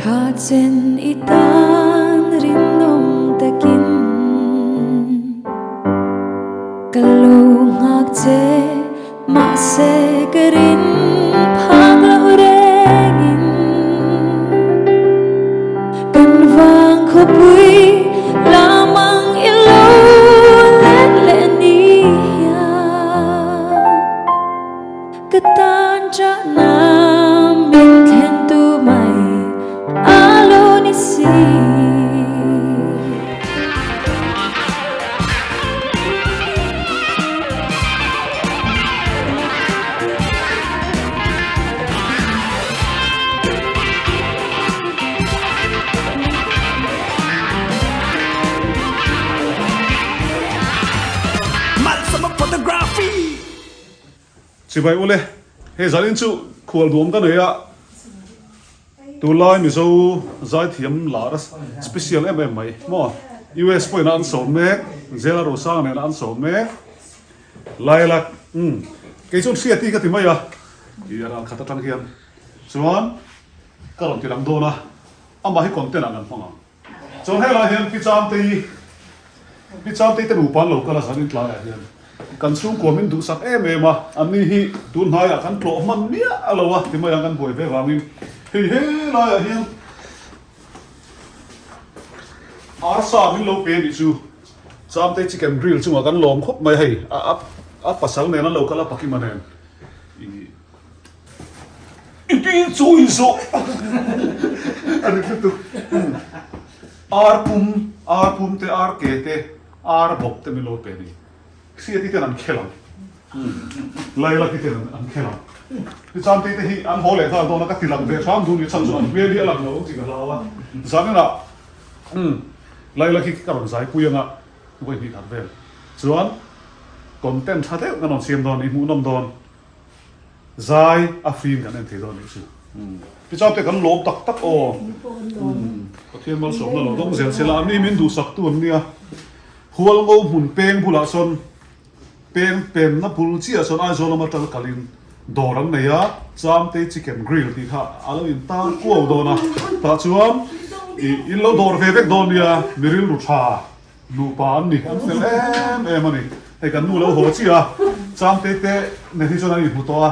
Kha chen i tan rinawm takin ka lo nghak che mahse ka rin phak loh rengin kan vang khawpui lamang i lo let leh ni hian Ka tan chahna min thlen tu mai a lo ni si. Malsawma Photography. Chibai ule, hei zanin chu khual duam ka nei a, tunlai Mizo zaithiam lar special em em mai maw, US pawhin an sawm mek, Zela Rosanga nena an sawm mek, Lilac umm kei chuan hriati ka ti mai a, i a ral khat atang hian chuan ka rawn ti lang dawn a, amah hi content ah kan hmang ang. Chuan helai hian Pi Chamtei, Pi Chamtei te nupa an lo kal a zan in tlaiah hian kan chhungkua min duhsak em em a, anni hi tun hnaiah kan tlawh hman miah a lo a ti mai ang kan buai ve vangin hei helaiah hian arsa min lo pe a nih chu Chamtei chicken grill chungah kan lawm khawp mai hei a a pasal nen an lo kal a Pakima nen ih I pi chu i zawh a ri lutuk. Ar pum, ar pum te, ar ke te, ar bawp te min lo pe a ni. Hriati ten an khel ang. Laila ki ten an khel ang. Tichuan te hi an haw leh nghal dawn a, ka ti lang ve hram duh ni chhan chu an hmel hi a lang lo ang tih ka hlau a. Zaninah Laila khi ka rawn zaipui anga vawi hnih khat vel. Chuan content tha deuh kan rawn siam dawn, i hmuhnawm dawn. Zai a fim kan en thei dawn nih chu. Tichuan te kan lawm tak tak aw. Pathian malsawmna lo dawng zel sela a mi min duhsak tu an nia. Hualngo hmun peng bulah sawn peng penna bul chiah sawn Aizawl lama tal kalin dawr an nei a, Chamtei Chicken Grill tih kha a lo in tar kuau dawn a. Tah chuan in lo dawr ve vek dawn nia, mi rilru tha. Nupa an ni, an fel em em a ni. Hei kan nu lo haw chiah a, Chamte te nen hi chuan an inhmu tawh a,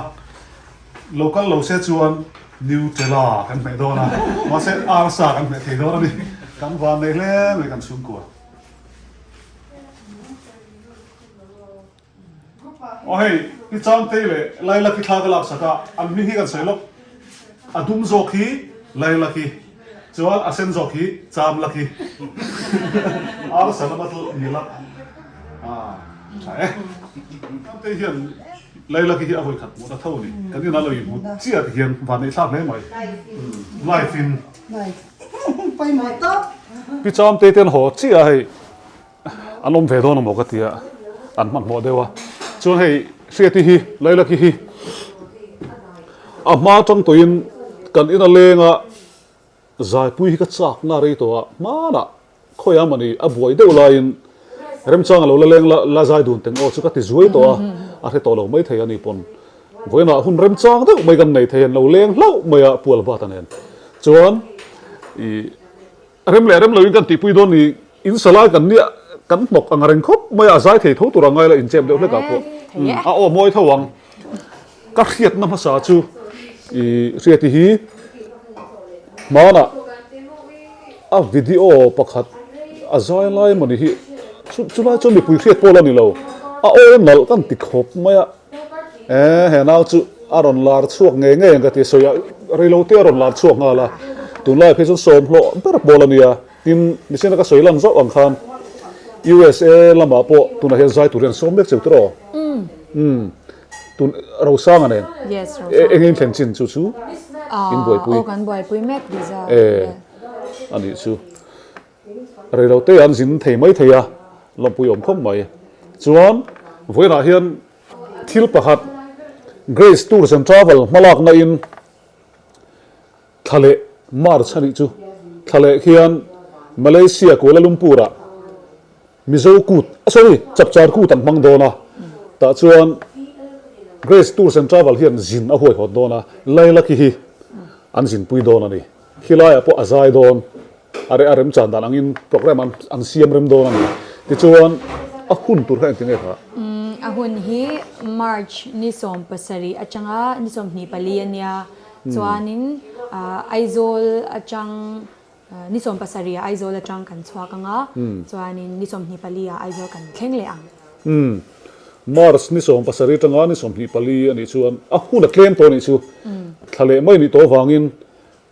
lo kal lo se chuan Nutella kan hmeh dawn a, mahse arsa kan hmeh thei dawn a ni. Kan van nei hle mai kan chhungkua. Aw hei, i Changtei leh Lailaki thla ka laksak a, an hming hi kan sawi lawk. A dum zawk hi Lailaki, chuan a sen zawk hi Chamlaki. Arsa lama chu Nilak. Ah, tha e. Changtei hian Lailaki hi a vawi khat hmuhna tho a ni. Kan inah lo inhmu chiah ti hian van neih thlak hle mai. Live in. Live. Pawimawh tawp. Pi Changtei te an haw chiah a hei. An awm ve dawn amaw ka tia, an hmanhmawh deuh a. Chuan hei Hriati hi, Lailaki hi a hma atang tawhin kan ina lenga zaipui hi ka chakna rei tawh a, hmanah khawiah mawni a buai deuh laiin remchang a lo la leng la la zai dun teng aw chu ka ti zuai tawh a, a hre tawh lo maithei a ni pawn. Vawiinah hun remchang deuh mai kan nei thei, an lo leng hlauh mai a Pual Bata nen chuan ih. Rem leh rem loin kan tihpui dawn ni, in salai kan nia kan hnawk ang reng khawp mai a, a zai thei tho tur a ngai la inchep deuh hlek ah pawh a aw mawi tho ang. Ka hriatna hmasa chu i hriati hi hmanah a video pakhat a zai lai emaw ni hi chulai chuan mipui hriat pawh la ni lo, a aw nalh kan ti khawp mai a. E, he nau chu a rawn lar chhuak ngei ngei ang ka ti sawi a, reilote a rawn lar chhuak nghal a, tunlai phei chuan sawmhlawh ber pawl a nia, tin nichin a ka sawi lan zauh ang khan USA lamah pawh tunah hian zai tur hian sawm mek cheu tiraw? Umm, tun Rosanga nen eng in thlen chin chu chu in buaipui? Aw kan buaipui mek visa. E, a nih chu. Reilote an zin thei mai thei a, lawmpui awm khawp mai. Chuan vawiinah hian thil pakhat Grace Tours and Travel hmalakna in thla leh March a nih chu thla leh khian Malaysia Kuala Lumpur ah Mizo kut sorry Chapchar kut an hmang dawn a, tah chuan Grace Tours and Travel hian zin a huaihawt dawn a, Lailaki hi an zinpui dawn a ni. Khilaiah pawh a zai dawn a reh a remchan dan angin programme an an siam rem dawn a ni. Tichuan a hun tur kha engti nge kha? A hun hi March ni 17 atanga ni 24 a nia. Chuanin Aizawl atang ni 17 ah Aizawl atang kan chhuak ang a, chuanin ni 24 ah Aizawl kan thleng leh ang. March ni 17 atanga ni 24 a nih chuan a hun a tlem tawh a nih chu. Thla leh mai nih tawh avangin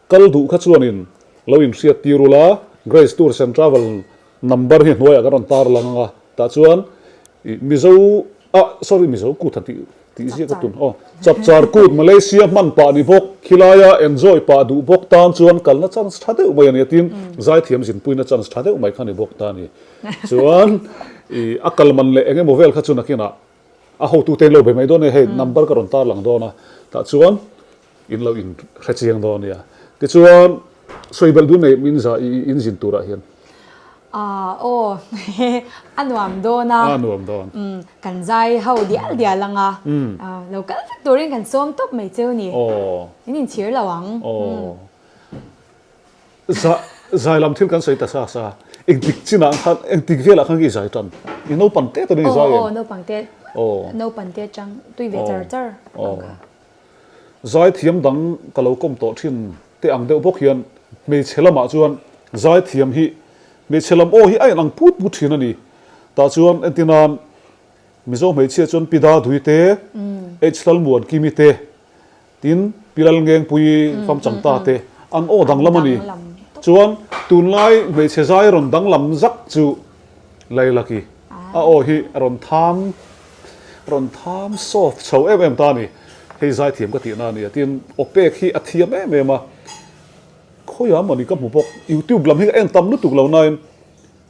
Kal duh kha chuanin lo inhriat tir ula, Grace Tours and Travel number hi hnuaiah kan rawn tar lang ang a, tah chuan ih Mizo ah sorry Mizo kut han tih tih ziah ka tum aw, Chapchar kut Malaysia hman pah ni bawk, khilaia enjoy pah duh bawk tan chuan kalna chance tha deuh mai a ni a, tin zaithiam zinpuina chance tha deuh mai kha ni bawk ta a ni. Chuan ih a kal man leh eng emaw vel kha chu nakinah a hotute in lo be mai dawn a ni, hei number ka rawn tar lang dawn a, tah chuan In lo in hre chiang dawn nia. Tichuan, sawi belh dun nei min za i in zin turah hian. Aah aw a nuam dawn a. A nuam dawn. Umm kan zai ho dial dial ang a. Lo kal vek turin kan sawm tawp mai cheu ni. Aw. In inchhir lo ang. Aw. Za zai lam thil kan sawi ta sa sa. Engtik chinah khan engtik velah khan i zai tan? I naupang te tawhin i zai em? Aw aw naupang te. Aw. Naupang te atang tui ve char char ang kha. Zaithiam dang ka lo kawm tawh thin te ang deuh bawk hian hmeichhe lamah chuan zaithiam hi hmeichhe lam aw hi a inang put put thin a ni. Tah chuan entirnan Mizo hmeichhia chuan Pi Dadui te, H Lalmuan Kimi te, tin Pi Lalngengpuii Famchang ta te an aw danglam a ni. Chuan tunlai hmeichhe zai rawn danglam zak chu Lailaki a aw hi a rawn tham Rawn tham soft chho em em ta a ni. Hei zaithiam ka tihna a ni a, tin aw pek hi a thiam em em a, khawiah mawni ka hmu bawk, youtube lam hi ka en tam lutuk lo nain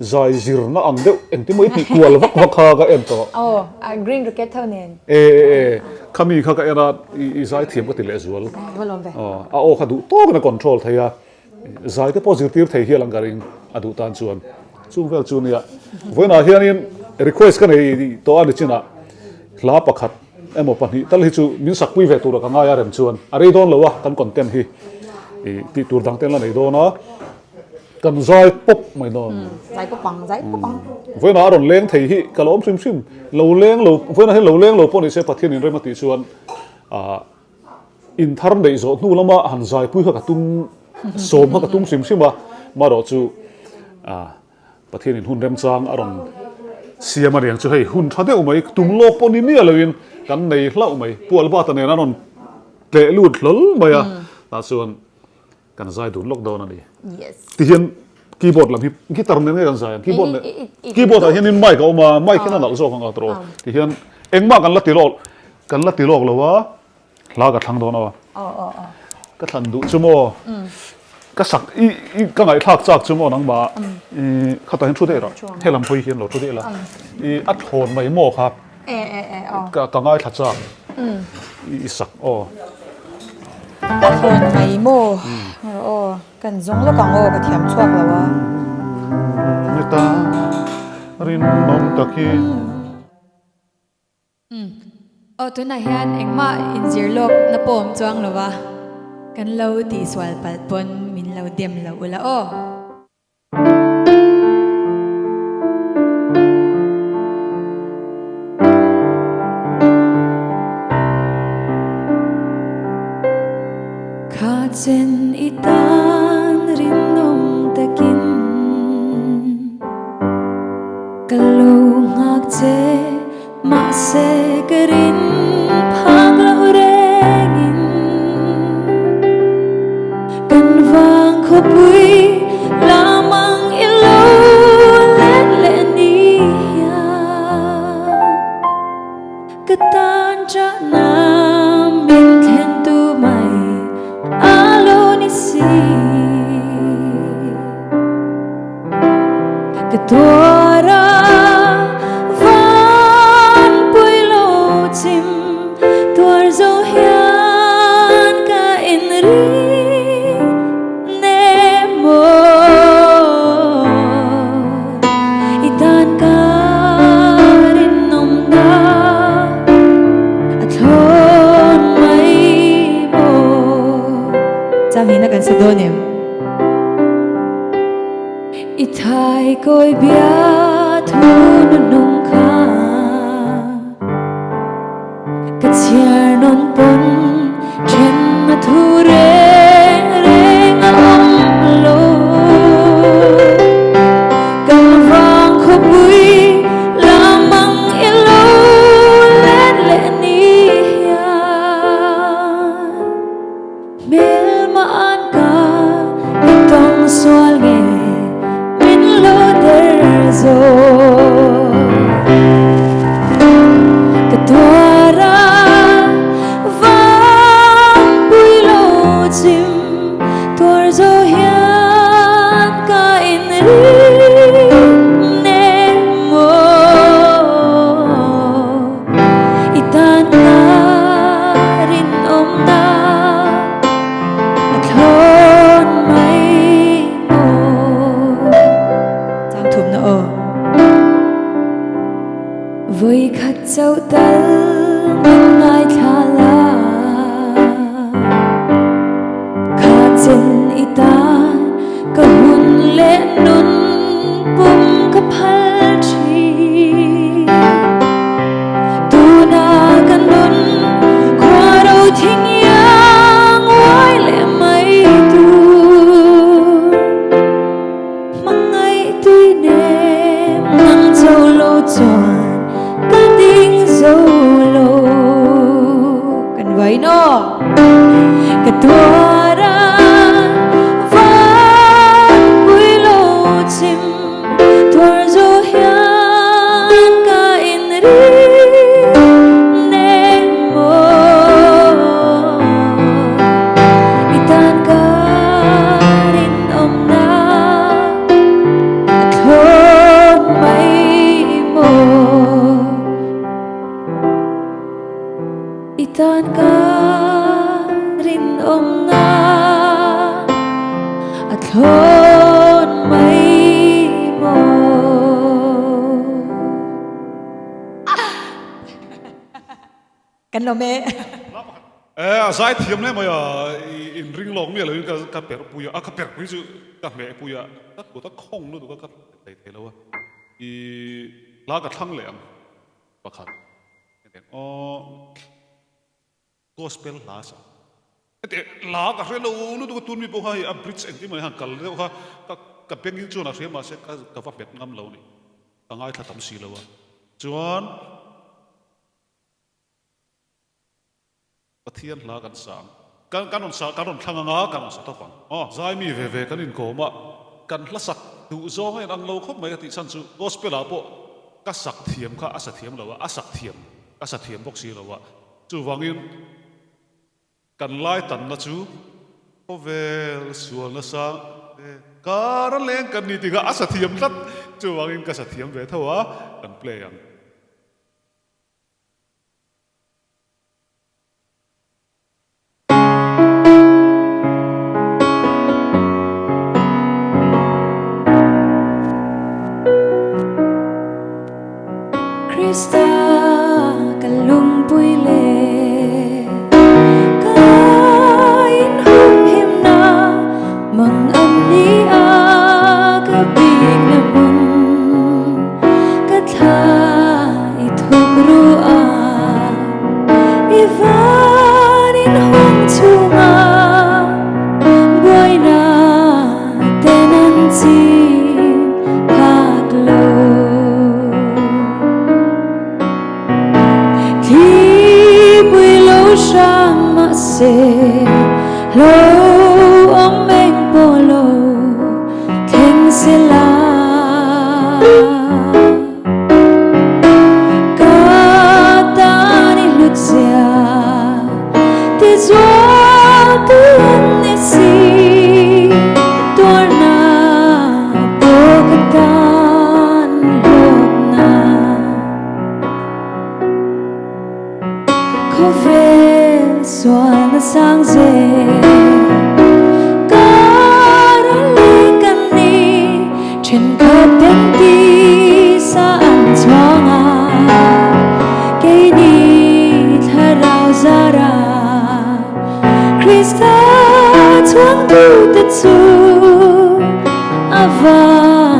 zai zirna ang deuh engtin maw i tih kual vak vak kha ka en tawh. Aw, a green rocket ho nen. E e e, khami kha ka en a, i zaithiam ka ti lehzual. Va lawm ve. Aw, a aw kha duh tawkin a control thei a. Zai te pawh zirtir thei hial ang ka ring a duh tan chuan chung vel chu nia. Vawiinah hianin request ka nei tawh a ni chinah hla pakhat emaw pahnih tal hi chu min sakpui ve tura ka ngai a rem chuan a rei dawn lo a kan content hi ih tih tur dang te an la nei dawn a kan zai pawp mai dawn. Zai pawp ang, zai pawp ang. Vawiinah a rawn leng thei hi ka lo awm hrim hrim lo leng lo vawiinah hian lo leng lo pawh ni se Pathian in rem a tih chuan ah In thar neih zawh hnu lama han zaipui kha ka tum sawm kha ka tum hrim hrim a, marawh chu Pathianin hun remchang a rawn siam a niang chu hei hun tha deuh mai tum lawk pawh ni miah loin kan nei hlauh mai, Pu Albert-a nen a rawn tleh lut hlawl mai a, tah chuan Kan zai dun lawk dawn a ni. Ti hian keyboard lam hi guitar nen nge kan zai ang keyboard nen keyboard ah hianin mic a awm a mic hian a nalh zawk ang a tawh ti hian engmah kan la ti lawk kan la ti lawk lo a hla ka thlang dawn a ka thlan duh chu maw ka sak i i ka ngaihthlak chak chu maw nangmah i khatah hian thu daih rawh helam hawi hian lo thu daih la i a thlawn mai maw kha Ka ka ngaithla chak. I sak aw. Ka thlawn mai maw? Aw kan zawng lawk ang aw ka thiam chhuak lo a. Nita rinawm takin. Aw tunah hian engmah inzir lawk na pawh awm chuang lo a, kan lo tihsual palh pawn min lo dem lo ula aw. Kha chen i tan rinawm takin ka lo nghak che mahse ka rin phak loh rengin kan vang khawpui lamang i lo let leh ni hian ka tan chahna min thlen tu mai a lo ni si. Ka tuar a van pui lo chim tuar zo hian ka in ri nem maw i tan ka rinawm na a thlawn mai maw. Chang hina kan sa dawn em? I thai kawi bia thu hnuhnung kha Ka chhiar nawn pawn then a thu reng reng a awm lo. Kan vang khawpui lamang i lo let leh ni hian hmelma an ka i tawng sual nge min lo der zawk. Ka tuar a vangpui lo chim tuar zo hian ka inring nem maw. I tan ka rinawmna a thlawn mai maw. Chang thumna aw. Vawikhat chauh tal min ngaithla la. Kha chen i tan ka hun leh nun pum ka phal thin. Tuna ka nun khua ro thing iang uai leh mai tur. Hmangaih tui nem nang cho lo chuan ka ding zo lo. Kan vai naw ka tuar a van pui lo chim tuar zo hian ka inring nem maw. I tan ka rinawmna a thlawn mai maw? I tan ka rinawmna a thlawn mai maw? Kan lawm e. E a zai thiam hle mai a, i inring lawk miah loin ka ka perh pui a, a ka perh pui chu ka hmeh pui a, ka kut a khawng lutuk a ka hlei thei lo a, i hla ka thlang leh ang pakhat hetiang aw gospel hla sa heti hla ka hre lo lutuk a tun mi pawh kha hei a bridge engtin mawni han kal deuh kha ka ka bengin chuan a hria mahse ka ka va hmet ngam lo a ni, ka ngaithla tam si lo a chuan. Pathian hla kan sa ang. Kan kan rawn sa kan rawn thlang anga kan rawn sa tawp ang. Aw zai mi ve ve kan inkawm a, kan hla sak duh zawng a inang lo khawp mai ka tih chhan chu gospel ah pawh ka sak thiam kha a sa thiam lo a, a sak thiam ka sa thiam bawk si lo a, chuvangin kan lai tanna chu khawvel sual nasa kar a leng kan ni tih kha a sa thiam tlat, chuvangin ka sa thiam ve tho a, kan play ang. Krista ka lungpui leh ka inhumhimna mang an ni a ka bikna hmun ka thla i thuk ru a i van in hawng chhunga buaina ten an chim phak lo. Thlipui lo hrang mahse hlo awm eng pawh lo thleng sela. Ka tan i hlut zia ti zual tu an ni si tuarna pawh ka tan hlawkna. Khawvel sualna sang zel kar a leng kan ni thenkhat ten tisa an chhuang a keini thlarau zara Krista chhuang tute chu a van.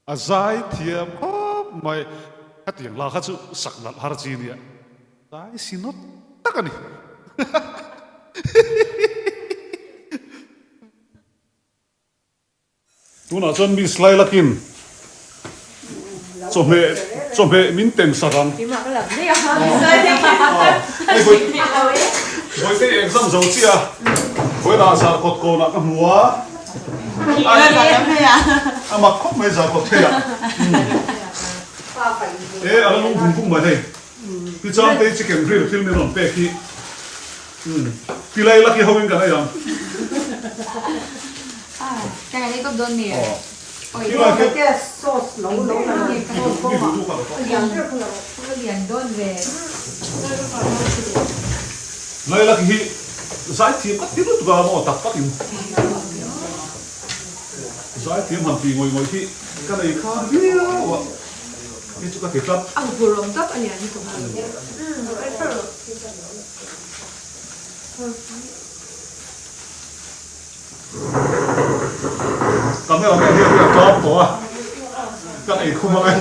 A zai thiam khawp mai. Khatiang hla kha chu sak nalh har chi nia. Zai si nawt tak a ni. Tunah chuan Miss Lailakin chawhmeh chawhmeh min tem sak ang. Bawihte exam zo chiah a, Vawiinah zarkawt kawnah ka hmu a. A mak khawp mai zarkawt phei ah. E a la lung vung vung mai hei. Pi Changtei chicken grill thil min rawn pek hi Pi Lailaki ho in kan ei ang. Lailaki hi zaithiam ka ti lutuk a maw tak tak in zaithiam han ti ngawih ngawih hi ka nei khan viau a hei chu ka ti tlat. A huphurh awm tawp a lian lutuk a. Camera man hian a tlawm tawh a, kan ei khum ang e.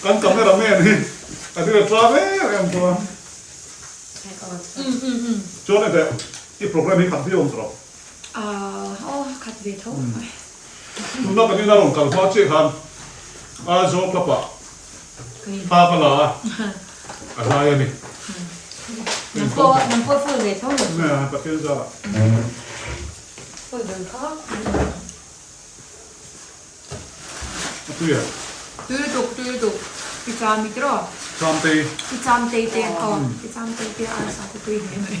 Kan camera man hi a ri a tlawm em em tawh a. Chuan enteh i program hi khat viau ang tawh. Aw khat ve tho. Tuna kan ina rawn kal hma chiah khan Aizawl club ah thla ka la a, a hlai a ni. Nang pawh nang pawh full ve tho lo. Nge Pathian zarah. Full dun kha. A tui a. Tui lutuk tui lutuk i cham i tiraw. Cham tei. I cham tei te aw i cham tei te arsa te tui hle mai.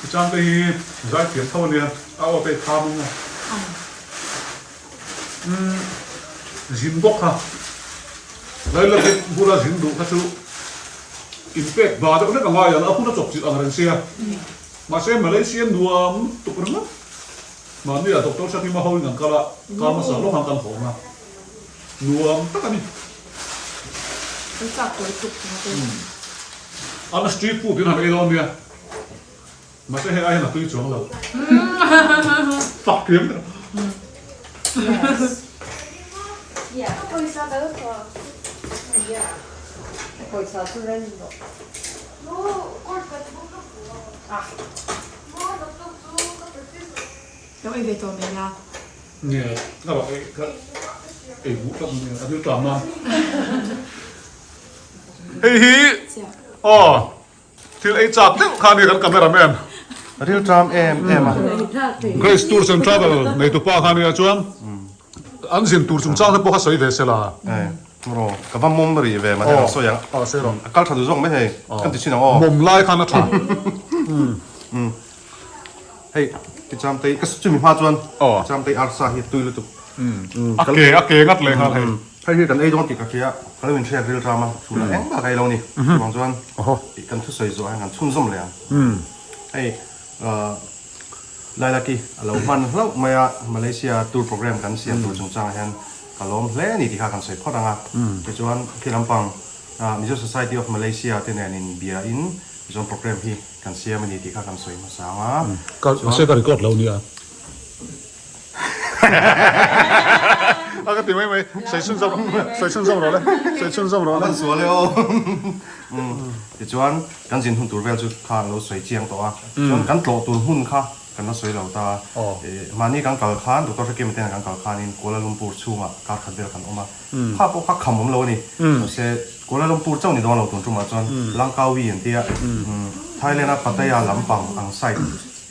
I cham tei hi zai thiam tho ania a aw te kham ang a. Umm zin bawk kha Lailak hi bula zin duh kha chu in pek ba deuh hlek a ngai ang a hun a chawp chilh ang reng sia mahse Malaysia nuam tuk ringawt. Mahni ah Doctor Shakima ho in an kal a, kar hmasa lawk han kan hawng a, nuam tak a ni. Kan chak tawi tuk thung te. An street food in han ei dawn nia, mahse hei ai hian a tui chuang lo. Fak thiam deuh. Pawisa ka lo thaw. Pawisa chu reng rawh. Lo ei ve tawh mai la. Nge ka rawh ei ka ei buh tlat mai a thil tlam nan. Hei hi aw thil ei chak deuh kha ania kan camera man. A thil tlam em em a. Grace Tours and Travel neitupa kha ania chuan an zin tur chungchang te pawh kha sawi ve se la. Rawh, ka va mawm rih ve mahse kan sawi ang. Aw, sawi rawh. A kal tha duh zawk mai hei, kan ti chhin ang aw. Mawm lai khan a tha. Hei, Ticham tei, ka chumi hma chuan Ticham tei arsa hi a tui lutuk. A ke, a ke ngat leh nghal hei. Hei hi kan ei dawn tih ka hria, ka lo inhriat ril ram a, chhunah engmah ka ei lo ni. Chuvang chuan kan thusawi zawh hian kan chhunzawm leh ang. Hei, Lailaki a lo hman hlauh mai a, Malaysia tour program kan siam tur chungchangah hian ka lawm hle a ni tih kha kan sawi phawt ang a. Tichuan khi lampang Mizo Society of Malaysia te nen in bia in tichuan program hi kan siam a ni tih kha kan sawi hmasa ang a. Ka mahse ka record lo nia. A ka ti mai mai, sawi chhunzawm rawh, sawi chhunzawm rawh le, sawi chhunzawm rawh le. A van sual e aw. Tichuan kan zin hun tur vel chu kha an lo sawi chiang tawh a, chuan kan tlawh tur hmun kha kan la sawi lo ta a. Mahni kan kal khan Doctor Hrekima te nen kan kal khanin Kuala Lumpur chhungah kar khat vel kan awm a, kha pawh kha kham awm lo a ni. Mahse Kuala Lumpur chauh ni dawn lo tun tumah chuan Langkawi an tia, Thailand-a Pattaya lampang ang side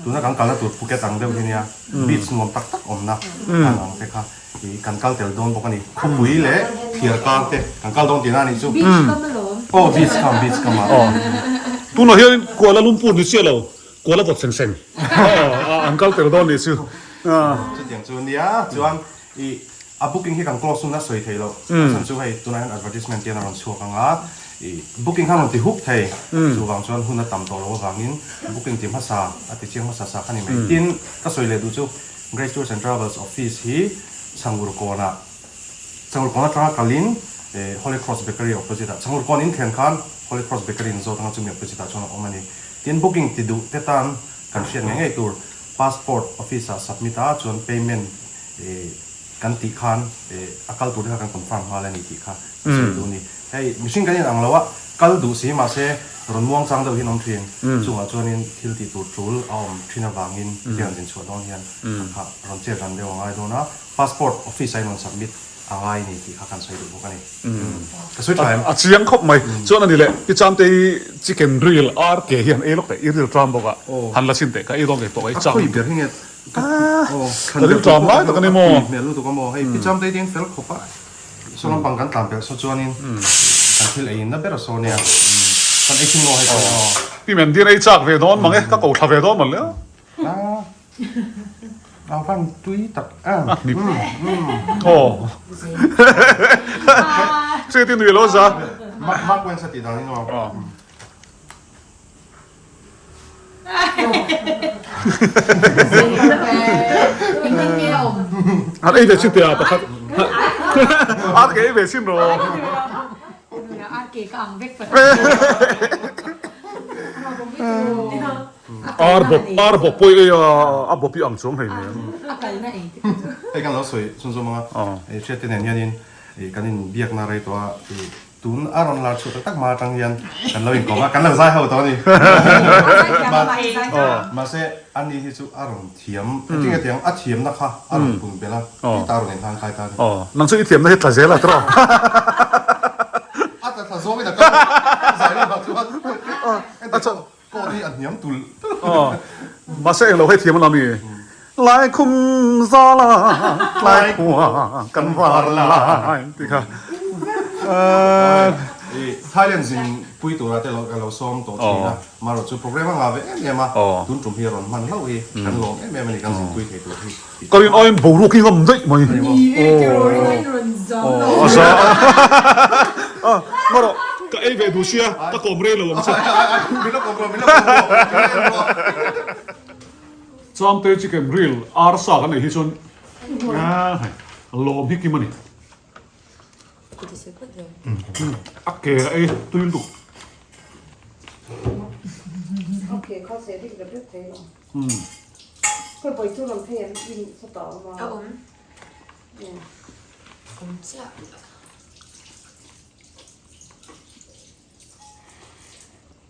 tuna kan kalna tur Phuket ang deuh hi nia, beach nuam tak tak awmna ang ang te kha. Ih kan kal tel dawn bawk a ni. Khawpui leh phiar kar te kan kal dawn tihna a nih chu. Beach kam alawm. Aw beach kam beach kam ah. Aw tunah hian Kuala Lumpur ni chiah lo Kuala vawt seng seng aw an kal tel dawn nih chu. Chutiang chu nia chuan ih a booking hi kan close hun a sawi thei lo. A chhan chu hei tunah hian advertisement hian a rawn chhuak ang a ih booking kha a rawn ti hup thei. Chuvang chuan hun a tam tawh loh avangin booking ti hmasa a ti chiang hmasa sa kha ni mai. Tin ka sawi leh duh chu Grace Tours and Travels office hi Changur kawnah Changur kawn atanga kalin Holy Cross Bakery opposite ah Changur kawn in thlen khan Holy Cross Bakery in zawt anga chumi opposite ah chuan a awm a ni. Tin booking ti duh te tan kan hriat ngei ngei tur passport office ah submit a chuan payment. Kan tih khan a kal tur te kha kan confirm nghal a ni tih kha ka sawi duh a ni. Hei mihring kan inang lo a, kal duh si mahse rawn muang chang deuh hian awm thin. Chungah chuanin thil tih tur tul a awm thin avangin thil an zin chhuah dawn hian kha rawn chet ran deuh a ngai dawn a, passport office a in rawn submit a ngai a ni tih kha kan sawi duh bawk a ni. Ka sawi tha em? A chiang khawp mai. Chuan a ni leh, Pi Chamtei chicken grill RK hian ei lawk teh, i ril tram bawk a, han la chhin teh, ka ei dawn ngei pawh ka ei chang. A khawi ber hi nge Ka ril tlam lai tak a ni maw? Hmel lutuk a maw? Hei pi Chamtei te in fel khawp a, saw lampang kan tlan pelh saw chuanin kan thil ei in na ber a saw nia. Kan ei thin maw hei chuan aw. Pi Mendir ei chak ve dawn mang e, ka ko thla ve dawn mawle. A van tui tak em. Aw. Hriat i nui lo za. Mark Wens a tih dan in aw. An ei ve chin teh a pakhat. Ar ke ei ve chin rawh. Ar ke ka ang vek Ar bawp ar bawp pawh ei a a bawp i ang chuang hlei nen. Hei kan lo sawi chhunzawm anga hriat te nen hianin kan inbiakna rei tawh a. Tun a rawn lar chhuah tak tak hma atang hian kan lo inkawm a, kan lo zai ho tawh a ni. Mahse, ani hi chu a rawn thiam, engtin nge tiang a thiamna kha a rawn pun belh a, hetah a rawn inhlang kai ta a ni. Nang chu i thiamna hi tla zel a tawh. A tla thla zawngin a kal a, zai lamah chuan engtin kawt hi a hniam tul tul. Mahse englo hei thiam a la mi? Laikhum zala tlaikhua kan var lai tih kha. Thailand zin pui tura te ka lo sawm tawh thin a, marawh chu program a ngah ve em em a, tun tum hi a rawn hman hlauh hi kan lawm em em a ni kan zin pui thei tur hi. Ka rin aiin boruak hi ngam daih mai. Marawh ka ei ve duh sia ka kawm rei lo ang che. Min lo kawm rawh min lo kawm rawh min lo en rawh. Chamte chicken grill arsa kan ei hi chuan lawm hi kim a ni. A ke a ei tui lutuk.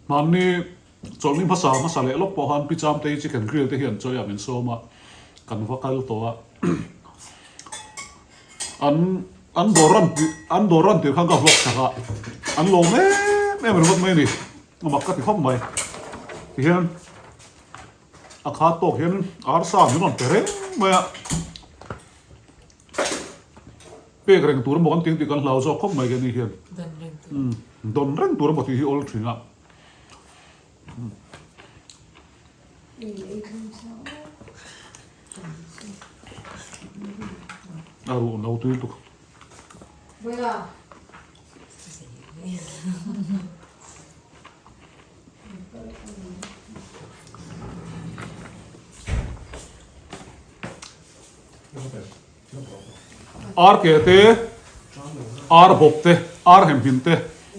Hmanni Chawlhni hmasa hmasa leh lawk pawh khan Pi Chamtei chicken grill te hian chawi ah min sawm a, kan va kal tawh a. An an dawr ran an dawr ran tir khan ka vlog chak a, an lawm em em ringawt mai a ni, a mak ka ti khawp mai. Tihian a khat tawk hian arsa min rawn pe reng mai a. Pek reng tur emaw kan tih ang tih kan hlau zawk khawp mai ke ni hian. Dawn reng tur emaw tih hi awl thin a. A ruh no tui lutuk. Ar ke te, ar bawp te, ar hemhim te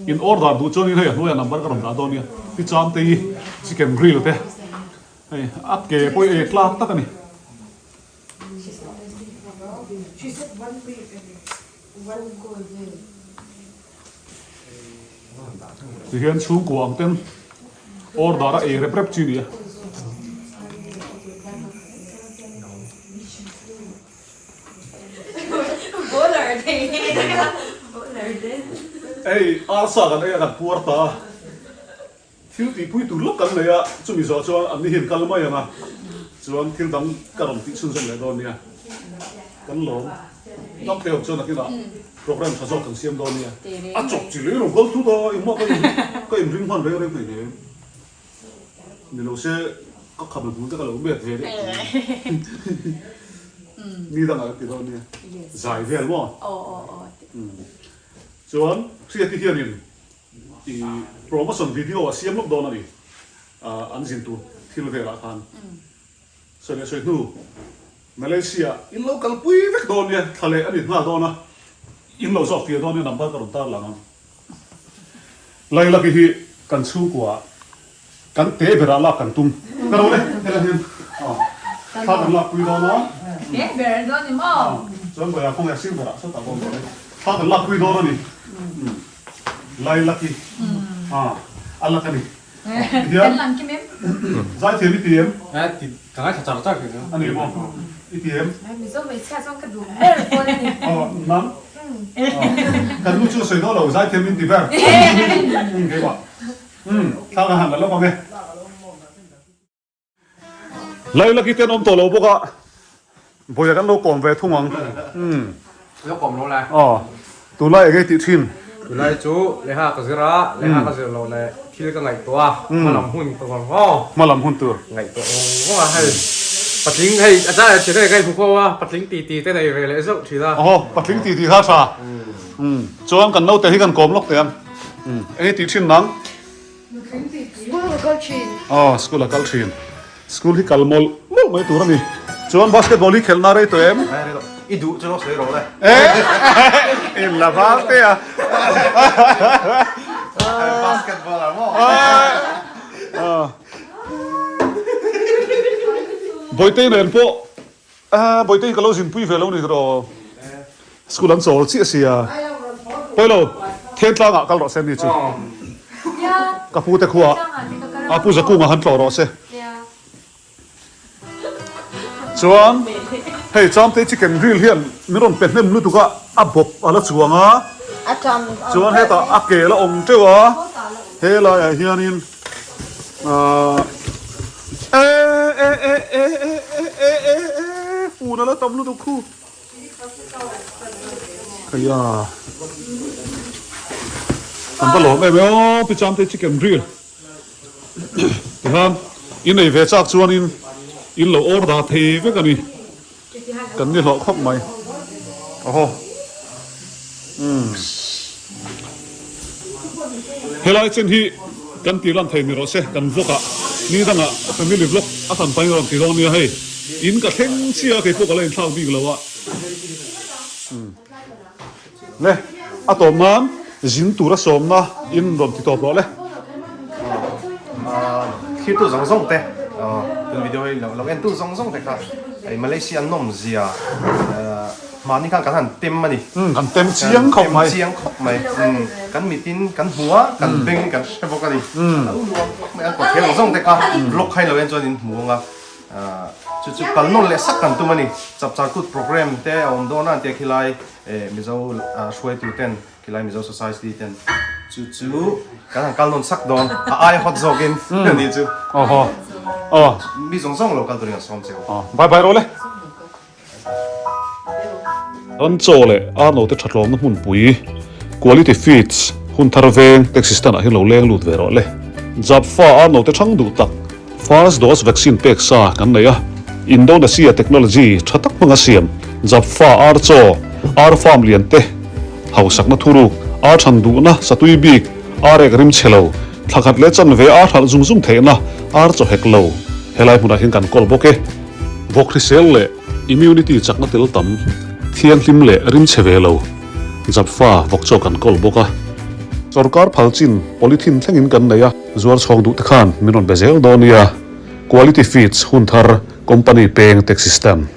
in order duh chuanin hei a hnuaiah number ka rawn dah dawn nia. Ti cham te hi chicken grill te hei a ke pawh hi ei tlak tak a ni. Tihian chhungkua ang ten order a ei rep rep chi nia. Hei arsa kan ei a kan puar ta a, thil tihpui tur lawk kan nei a, chumi zawh chuan an ni hian kal mai ang a, chuan thil dang ka rawn tih chhunzawm leh dawn nia, kan lawm dam te awm chuan nakinah program tha zawk kan siam dawn nia, a chawp chi leh rawn kal thut a, engmah ka inring hman reng reng hleinem. Ni lo se ka kham hmul te ka lo met ve deuh mi dangah ka ti dawn nia zai vel maw chuan hriati hianin i promotion video a siam lawk dawn a ni an zin tur thil velah khan sawi leh sawi hnu Malaysia in lo kalpui vek dawn nia thla leh a ni nghal dawn a in lo zawk tir dawn nia number ka rawn tar lang ang. Lailaki hi kan chhungkua kan te berah lak kan tum ka lo le helai hian aw. Thla kan lakpui dawn a. He ber dawn ni maw? Chuan Bawiha khawnge a sir berah sawtah pawh awm dawn e. Thla kan lakpui dawn a ni. Lailaki a lak a ni. Kan lang kim em? Zaithiam i ti em? Ka ngaithla char char kei chu. A ni maw? I ti em? Mizo hmeichhia chuan ka duh ber pawl a ni. Aw, nang? Kan nu chu a sawi dawn lo, zaithiam in ti ber. Keimah. Thla kan han la lawk ang e. Lailaki te an awm tawh lo bawk a, Bawiha kan lo kawm ve thung ang. Lo kawm lo la. Aw, tunlai eng nge tih thin? Tunlai chu lehkha ka zir a, lehkha ka zir loh leh thil ka ngaihtuah a, hmalam hun ka ngawr ngawr. Hmalam hun tur. Ngaihtuah ngawr ngawr a, hei patling hei a chang leh thin hei ka inhmu fo a, patling ti ti te nei ve leh zauh thin a. Aw, patling ti ti kha tha. Chuan kan naute hi kan kawm lawk teh ang. Eng nge tih thin nang? School a kal thin. Aw, school a kal thin. School hi kal mawlh mawlh mai tur a ni. Chuan basketball hi khelhna rei tawh em? Rei tawh. I duh chu lo sawi rawh le. Eh! In la val te a. Basketball ah maw? Bawitei nen pawh Bawitei ka lo zinpui ve lo ni tawh. School an chawl chiah sia. Pawilo, Thentlang ah kal rawh se mi chu. Ka pu te khuah a Pu Zakunga han tlawh rawh se. Chuan hei Chamte chicken grill hian min rawn pe hnem lutuk a, a bawp a la chuang a. Chuan hetah a kel a awm teuh a, helaiah hianin ahh e e e e e e e e fun a la tam lutuk khu. Khaia kan va lawm em e aw pi Chamte chicken grill tihian in ei ve chak chuanin in lo order thei vek a ni kan ni hlawh khawp mai aw umm helai chen hi kan tih lan thei ni rawh se kan vlog ah ni dangah family vlog a hran pahin rawn ti dawn nia hei. In ka thleng chiah a kei pawh ka la inthlak bik lo a. Le, a tawp nan zin tura sawmna in rawn ti tawp rawh le. Thirtu zawng zawng te, tun video hi lo entu zawng zawng te kha hei Malaysia nawm zia mahni khan kan han tem a ni. Kan tem chiang khawp mai. Kan tem chiang khawp mai. Kan mitin kan hmu a, kan beng kan hre bawk a ni. A lo nuam khawp mai. An kawt thiang zawng te kha vlog kha in lo en chuan in hmu ang a. Chu chu kal nawn leh sak kan tum a ni. Chapchar Kut programme te a awm dawn a tia khilai Mizo hruaitu ten, khilai Mizo society ten chu chu kan han kal nawn sak dawn. A ai hawt zawkin a ni chu. Mi zawng zawng lo kal turin an sawm che u. Bye bye rawh le. Ran chaw leh ar note thatlawmna hmunpui, Quality Feeds, hun thar veng taxi stand ah hian lo leng lut ve rawh le. Japfa ar note thang duh tak, First dose vaccine pek sa kan nei a, Indonesia technology tha tak hmanga siam Japfa ar chaw, ar farm lian te, hausakna thuruk, ar than duhna satui bik, ar ek rim chhe lo, thla khat leh chanve ar hralh zung zung theihna ar chaw hek lo, helai hmunah hian kan kawl bawk e. Vawk hrisel leh immunity chakna tel tam, thianghlim leh rimchhe ve lo, Japfa vawk chaw kan kawl bawk a. Sorkar phal chin polythene thlengin kan nei a, zuar chhawng duh te khan min rawn be zel dawn nia. Quality Feeds hun thar company peng taxi stand.